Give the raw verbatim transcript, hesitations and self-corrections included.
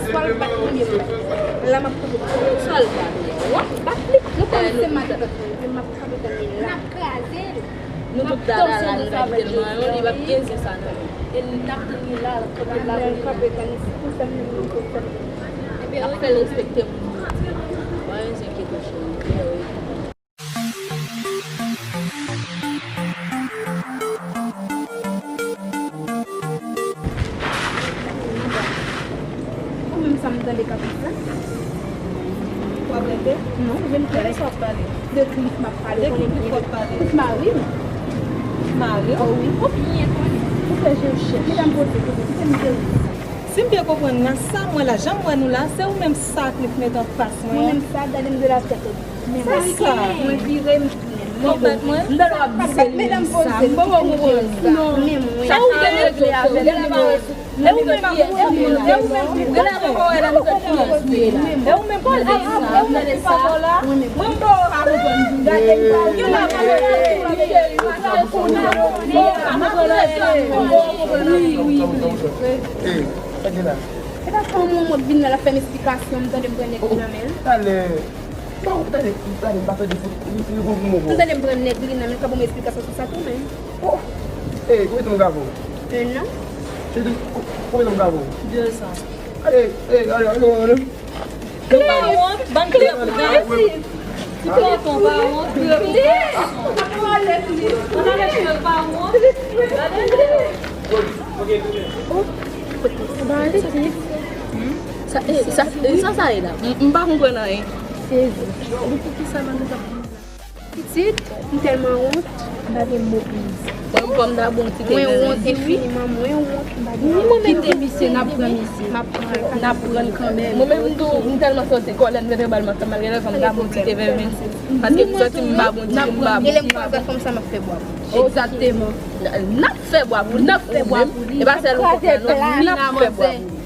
Swa l bat premye fwa. La m ap kanpe. Swa l bat. W ap bat li. Nou konn se matant mwen, m ap kanpe kòm li la. N ap kraze l. Nou tout dada la, nou ta kite l nan yon li, l ap kenze sa nan men. E n ap tann li la, l ap kanpe la. L ap kanpe tann li, si pou fè l menm, li pou fè l. Ap fè l respekte moun. Mwen, se ki tou cheri. Ou menm sa m tande k ap di sa? W ap rete? Non, m vin fè. De ki w ap pale? De ki w ap pale? Konnen ki w ap pale? Mari m. Mari w? Oh, wi. Ou byen konnen. Ou fè je w chèch. Medam poze, poze, kite m poze. Si m byen konprann nan sa m wè la, jan m wè nou la, se ou menm sa Cliff met anfas mwen. Mwen menm sa, gade m de la tèt o pye. Se sa. Mwen vire, m tounen. Konprann mwen? M tande w ap di se li sa. M poko konprann sa. Non. Men mwen. Sa ou gen regle avè l. E ou menm, e ou menm, e ou menm, gade avè w wè la, nou fè konprann. E ou menm, koze sa, tande sa. Mwen menm. Mwen m poko ka konprann. Gade m pa wè. Wi, wi, wi. Hey, sa gen la? Se pa fanm ou mwen vin la, l ap fè m esplikasyon, m tande m pran nèg li nan men l. Talè. Bon, tande, tande, m pa tande fout, li, li gon pou mwen. M tande m pran nèg li nan men l, k ap ban m esplikasyon sou sa tou, men. Oh! Ey, konbyen tan m ka ba w? Un an. Se tou, ko-, konbyen tan m ka ba w? De zan. Ey, ey, ale, ale, ale. Ou pa wont, bann kreyòl. Ti tonton pa wont, kreyòl pa wont. Ann ale, kreyòl pa wont. Gade. Ba ale ti. Sa, e, sa, e, sa, sa ye la? M, m pa konprann anyen. Sezi. Epi poukisa la nou t ap vin la? Pitit, m tèlman wont, m pa gen mo pou m di. Mwen, kòm ta bon ti te. Mwen wont enfiniman, mwen wont, m pa gen mo. Kite misye, n ap pran misye. M ap pran l. N ap pran l kanmenm. Mwen menm tou, m tèlman soti kòlè, m rete ba l mantan, malgre lè fanm ta bon ti te vèven. Paske m santi m pa bon ti, m pa bon. E lè m kwaze ak fanm sa, m ap fè bwa pou li. Egzakteman. N ap fè bwa pou li. N ap fè bwa pou li. E pa sèl ou konprann, non, n ap fè bwa pou li.